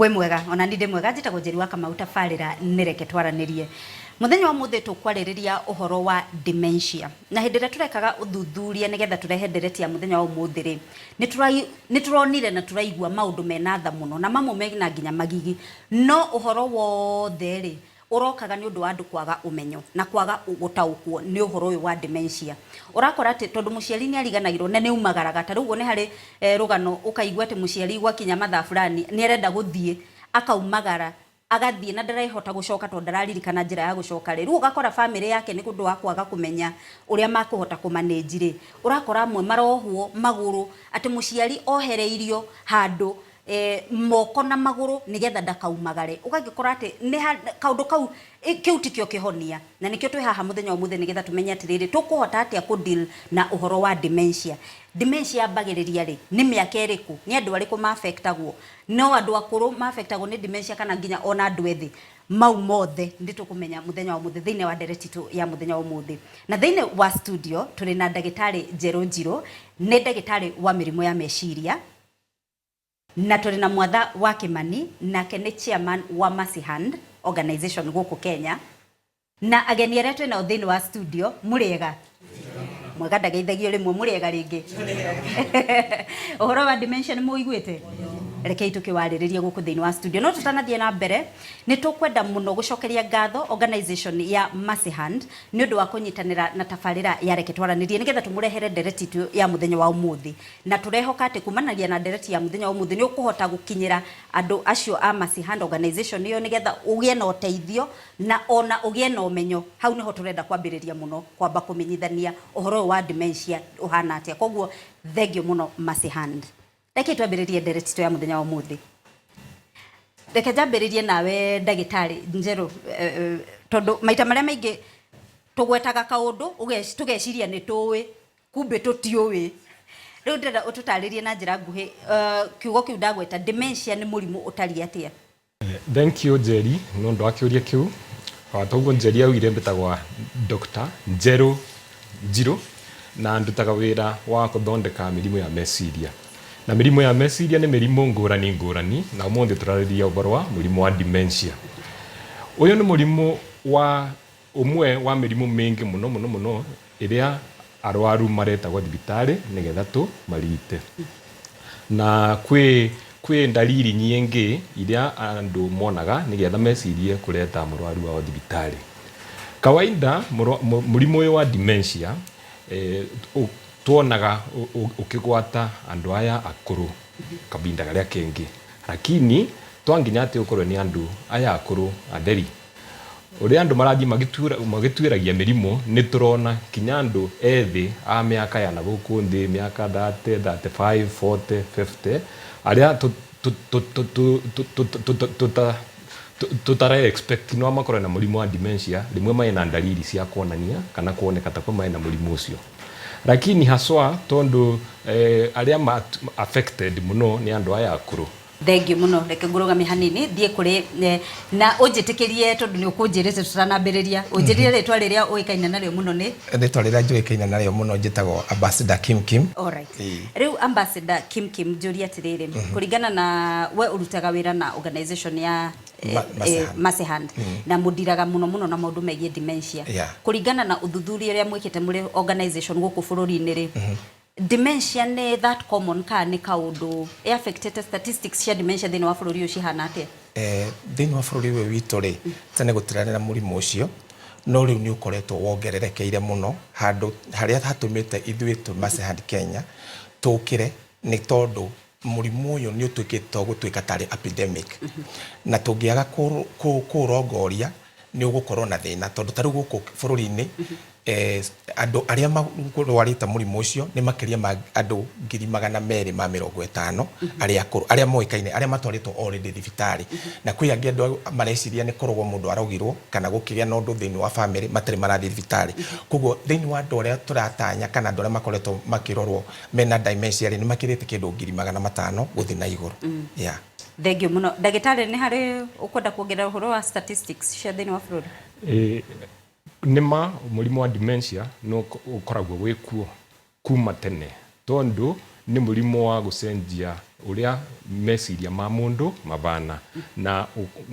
Wĩ mwega, ona niĩ ndĩ mwega. Njĩtagwo Njeri wa Kamau, tabarĩra nĩ Reke Twaranĩrie. Mũthenya wa ũmũthĩ tũkwarĩrĩria ũhoro wa dementia. Na hĩndĩ ĩrĩa tũrekaga ũthuthuria nĩgetha tũrehe ndereti ya mũthenya wa ũmũthĩ rĩ, nĩ tũronire na tũraigua maũndũ mena tha mũno na mamwe mena nginya magigi. No ũhoro wothe rĩ, ũrokaga nĩ ũndũ wa andũ kwaga ũmenyo na kwaga gũtaũkwo nĩ ũhoro ũyũ wa dementia. Ũrakora atĩ tondũ mũciari nĩ ariganagĩrwo na nĩ aumagaraga, ta rĩu ũguo nĩ harĩ rũgano ũkaigua atĩ mũciari gwakinya mathaa fulani nĩ arenda gũthiĩ akaumagara agathiĩ na ndarehota gũcoka tondũ ndararirikana njĩra ya gũcoka rĩ. Rĩu ũgakora bamĩrĩ yake nĩ ũndũ wa kwaga kũmenya ũrĩa makũhota kũ manage rĩ, ũrakora amwe marohwo magũrũ atĩ mũciari ohereirio handũ moko na magũrũ nĩgetha ndakaumagare. Ũgagĩkora atĩ nĩ kaũndũ kau kĩu tikĩo kĩhonia. Na nĩkĩo twĩ haha mũthenya wa ũmũthĩ nĩgetha tũmenye atĩrĩrĩ, tũkũhota atĩa kũ deal na ũhoro wa dementia. Dementia yambagĩrĩria rĩ? Nĩ mĩaka ĩrĩkũ? Nĩ andũ arĩkũ ma affect agwo? No andũ akũrũ ma affect agwo nĩ dementia kana nginya ona andũ ethĩ? Mau mothe nĩ tũkũmenya mũthenya wa ũmũthĩ thĩinĩ wa ndereti itũ ya mũthenya wa ũmũthĩ. Na thĩinĩ wa studio tũrĩ na ndagĩtarĩ Njerũ Njirũ, nĩ ndagĩtarĩ wa mĩrimũ ya meciria. Na tũrĩ na Mwatha wa Kĩmani, nake nĩ chairman wa Mercy Hand Organization gũkũ Kenya. Na ageni arĩa twĩ nao thĩinĩ wa studio, mũrĩega? Mwega ndageithagio rĩmwe, mũrĩega rĩngĩ? Ũhoro wa dementia nĩ mũiguĩte? Rekei tũkĩwarĩrĩrie gũkũ thĩinĩ wa studio. No tũtanathiĩ na mbere, nĩ tũkwenda mũno gũcokeria ngatho organization ya Mercy Hand nĩ ũndũ wa kũnyitanĩra na tabarĩra ya Reke Twaranĩrie nĩgetha tũmũrehere ndereti itũ ya mũthenya wa ũmũthĩ. Na tũrehoka atĩ kumanagia na ndereti ya mũthenya wa ũmũthĩ nĩ ũkũhota gũkinyĩra andũ acio a Mercy Hand Organization ĩyo nĩgetha ũgĩe na ũteithio na ona ũgĩe na ũmenyo. Hau nĩho tũrenda kwambĩrĩria mũno kwamba kũmenyithania ũhoro ũyũ wa dementia ũhana atĩa. Koguo thengiũ mũno Mercy Hand. Rekei twambĩrĩrie ndereti itũ ya mũthenya wa ũmũthĩ. Reke njambĩrĩrie nawe ndagĩtarĩ Njerũ, tondũ maita marĩa maingĩ tũgwetaga kaũndũ tũgeciria nĩ tũĩ kumbe tũtiũĩ. Rĩu ndĩrenda ũtũtarĩrie na njĩra nguhĩ kiugo kĩu ndagweta dementia nĩ mũrimũ ũtariĩ atĩa? Thank you Njeri nĩ ũndũ wa kĩũria kĩu. O ta ũguo Njeri augire mbĩtagwa Doctor Njerũ Njirũ na ndutaga wĩra wa gũthondeka mĩrimũ ya meciria. Na mĩrimũ ya meciria nĩ mĩrimũ ngũrani ngũrani na ũmũthĩ tũrarĩrĩria ũhoro wa mũrimũ wa dementia. Ũyũ nĩ mũrimũ wa Ũmwe wa mĩrimũ mĩingĩ mũno mũno mũno ĩrĩa arwaru maretagwo thibitarĩ nĩgetha tũmarigite. Na kwĩ kwĩ ndariri nyingĩ iria andũ monaga nĩgetha mecirie kũreta mũrwaru wao thibitarĩ. Kawaida mũrimũ ũyũ wa dementia tuonaga ũkĩgwata andũ aya akũrũ kabinda karĩa kengĩ, lakini to nginya atĩ ũkorwo nĩ andũ aya akũrũ atheri. Ũrĩa andũ marathiĩ magĩtuĩragia mĩrimũ, nĩ tũrona kinya andũ ethĩ a mĩaka ya na gũkũ thĩ, mĩaka 30, 35, 40, 50, arĩa tũtara expect no makorwo na mũrimũ wa dementia, rĩmwe marĩ na ndariri cia kuonania kana kuoneka ta marĩ na mũrimũ ũcio. Lakini haswa tondũ arĩa ma affected mũno nĩ andũ aya akũrũ. Thengiũ mũno. Reke ngũrũgamie hanini thiĩ kũrĩ na ũnjĩtĩkĩrie tondũ nĩ ũkũnjĩrĩte tũtanambĩrĩria. Ũnjĩrire rĩtwa rĩrĩa ũĩkaine narĩo mũno nĩ? Rĩtwa rĩrĩa njũĩkaine narĩo mũno njĩtagwo Ambassador Kim Kim. Alright. Rĩu Ambassador Kim Kim njũrie atĩrĩrĩ, kũringana na we ũrutaga wĩra na organization ya Mercy Hand na mũndiraga mũno mũno na maũndũ megiĩ dementia. Kũringana na ũthuthuria ũrĩa mwĩkĩte mũrĩ organization gũkũ bũrũri-inĩ rĩ, Dementia nĩ that common kana nĩ kaũndũ ĩ affectete statistics cia dementia thĩinĩ wa bũrũri ũyũ cihana atĩa? Thĩinĩ wa bũrũri ũyũ witũ rĩ, tene gũtirarĩ na mũrimũ ũcio, no rĩu nĩ ũkoretwo wongererekeire mũno handũ harĩa hatũmĩte ithuĩ twĩ Mercy Hand Kenya tũkĩre nĩ tondũ mũrimũ ũyũ nĩ ũtuĩkĩte gũtuĩka tarĩ epidemic na tũngĩaga kũũrongoria nĩ ũgũkorwo na thĩna tondũ ta rĩu gũkũ bũrũri-inĩ andũ arĩa marwarĩte mũrimũ ũcio nĩ makĩria ma andũ 250,000 arĩa akũrũ arĩa moĩkaine arĩa matwarĩtwo already thibitarĩ na kwĩ angĩ andũ mareciria nĩ kũrogwo mũndũ arogirwo kana gũkĩgĩa na ũndũ thĩinĩ wa bamĩrĩ matarĩ marathiĩ thibitarĩ. Koguo thĩinĩ wa andũ arĩa tũratanya kana andũ arĩa makoretwo makĩrorwo mena dementia rĩ nĩ makĩrĩte kĩndũ 500,000 gũthiĩ na igũrũ. Yeah. Thengiũ mũno. Ndagĩtarĩ nĩ harĩ ũkwenda kuongerera ũhoro wa statistics cia thĩinĩ wa bũrũri? Ĩĩ nĩ ma mũrimũ wa dementia nĩ ũkoragwo wĩ kuo kuma tene tondũ Nĩ mũrimũ wa gũcenjia ũrĩa meciria ma mũndũ mabana, na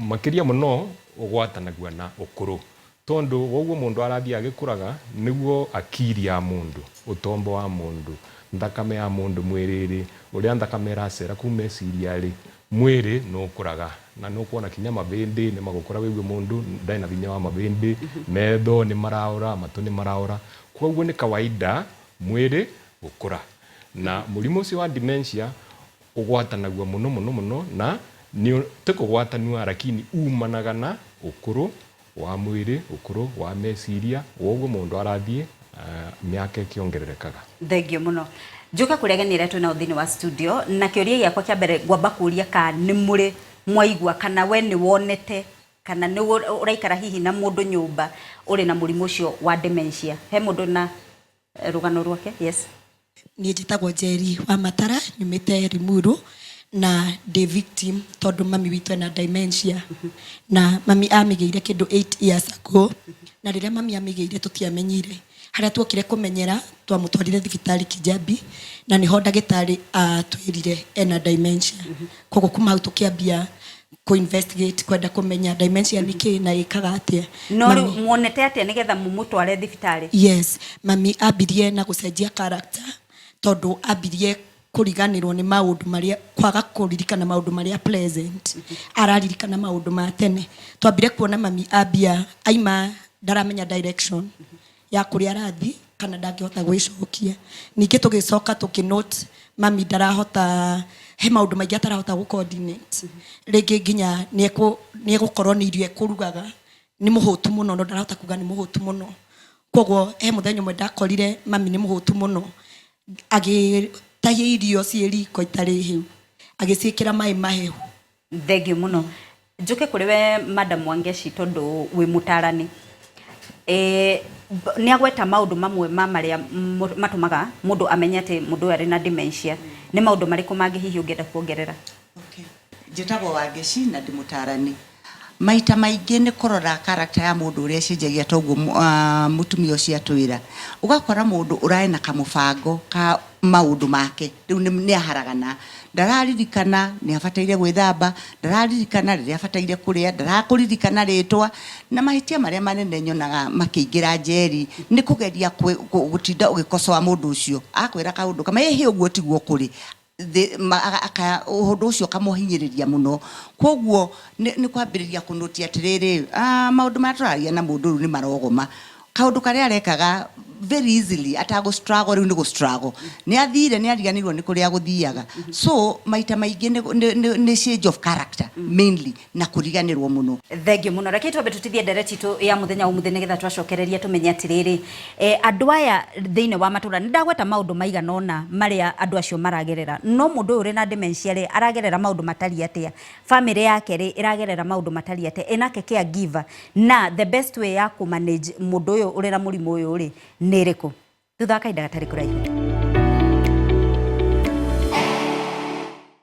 makĩria mũno ũgwatanagua na ũkũrũ, tondũ woguo mũndũ arathiĩ agĩkũraga nĩguo akiri ya mũndũ, ũtombo wa mũndũ, nthakame ya mũndũ mwĩrĩ-rĩ, ũrĩa nthakame ĩracera kuu meciria-rĩ, mwĩrĩ nĩ ũkũraga na nĩ ũkuona kinya mabĩndĩ nĩ magũkũra, wĩigue mũndũ ndarĩ na hinya wa mabĩndĩ, metho nĩ maraora, matũ nĩ maraora. Koguo nĩ kawaida mwĩrĩ gũkũra, na mũrimũ ũcio wa dementia ũgwatanagua mũno mũno mũno, na nĩ ti kũgwatanua lakini umanaga na ũkũrũ wa mwĩrĩ, ũkũrũ wa meciria, woguo mũndũ arathiĩ mĩaka ĩkĩongererekaga. Thengio mũno. Njoke kũrĩ ageni arĩa twĩnao thĩinĩ wa studio, na kĩũria gĩakwa kĩa mbere ngwamba kũria ka nĩ mũrĩ mwaigua kana we nĩ wonete kana nĩ ũraikara hihi na mũndũ nyũmba ũrĩ na mũrimũ ũcio wa dementia. He mũndũ na rũgano rwake? Yes. Niĩ njĩtagwo Njeri wa Matara, nyumĩte Limuru, na ndĩ victim tondũ mami witũ ena dementia, na mami amĩgĩire kĩndũ 8 years ago. Na rĩrĩa mami amĩgĩire tũtiamenyire. Harĩa tuokire kũmenyera, twamũtwarire thibitarĩ Kijabi, na nĩho ndagĩtarĩ atwĩrire ena dementia. Koguo kuma hau tũkĩambia kũ investigate, kwenda kũmenya dementia nĩ kĩĩ na ĩkaga atĩa. No rĩu muonete atĩa nĩgetha mũmũtware thibitarĩ? Yes, mami ambirie na gũcenjia character, tondũ ambirie kũriganĩrwo nĩ maũndũ marĩa, kwaga kũririkana maũndũ marĩa pleasant, araririkana maũndũ ma tene. Twambire kuona mami ambia aima ndaramenya direction ya kũrĩa arathiĩ kana ndangĩhota gwĩcokia. Ningĩ tũgĩcoka tũkĩ note mami ndarahota, he maũndũ maingĩ atarahota gũ coordinate. Rĩngĩ nginya nĩ egũkorwo nĩ irio ekũrugaga, nĩ mũhũtu mũno, no ndarahota kuga nĩ mũhũtu mũno. Koguo he mũthenya ũmwe ndakorire mami nĩ mũhũtu mũno, agĩtahia irio ciĩ riko itarĩ hĩu, agĩciĩkĩra maĩ mahehu. Thengio mũno. Njoke kũrĩ we, Madam Wangeci, tondũ wĩ mũtarani. Nĩ agweta maũndũ mamwe ma marĩa matũmaga mũndũ amenye atĩ mũndũ ũyũ arĩ na dementia. Nĩ maũndũ marĩkũ mangĩ hihi ũngĩenda kuongerera? Okay. Njĩtagwo Wangeci na ndĩ mũtarani. Maita maingĩ nĩ kũrora character ya mũndũ ũrĩa ĩcenjagia, toguo mũtumia ũcio atwĩra. Ũgakora mũndũ ũrarĩ na kamũbango ka maũndũ make, rĩu nĩ aharagana. Ndararirikana nĩ abataire gwĩthamba, ndararirikana rĩrĩa abataire kũrĩa, ndarakũririkana rĩtwa. Na mahĩtia marĩa manene nyonaga makĩingĩra njeri nĩ kũgeria gũtinda ũgĩkocoa mũndũ ũcio. Akwĩra kaũndũ kamwe, ĩhĩ, ũguo tiguo kũrĩ. Ũndũ ũcio ũkamũhinyĩrĩria mũno. Koguo nĩ kwambĩrĩria kũnũtia atĩrĩrĩ, maũndũ marĩa tũraria na mũndũ rĩu nĩ marogoma. Kaũndũ karĩa arekaga very easily atagũ struggle, rĩu nĩ gũ struggle. Nĩ athire, nĩ ariganĩirwo nĩ kũrĩa agũthiaga. So maita maingĩ nĩ change of character mainly na kũriganĩrwo mũno. Thengio mũno. Reke twambe tũtithie ndereti itũ ya mũthenya ũmũthĩ, nĩgetha twacokereria tũmenye atĩrĩrĩ, andũ aya thĩinĩ wa matũra, nĩ ndagweta maũndũ maigana ũna marĩa andũ acio maragerera, no mũndũ ũyũ ũrĩ na dementia rĩ, aragerera maũndũ matariĩ atĩa? Famĩlĩ yake rĩ, ĩragerera maũndũ matariĩ atĩa? Ĩnake caregiver? Na the best way ya kũ manage mũndũ ũyũ ũrĩ na mũrimũ ũyũ rĩ, nĩ ĩrĩkũ? Thutha wa kahinda gatarĩ kũraihu.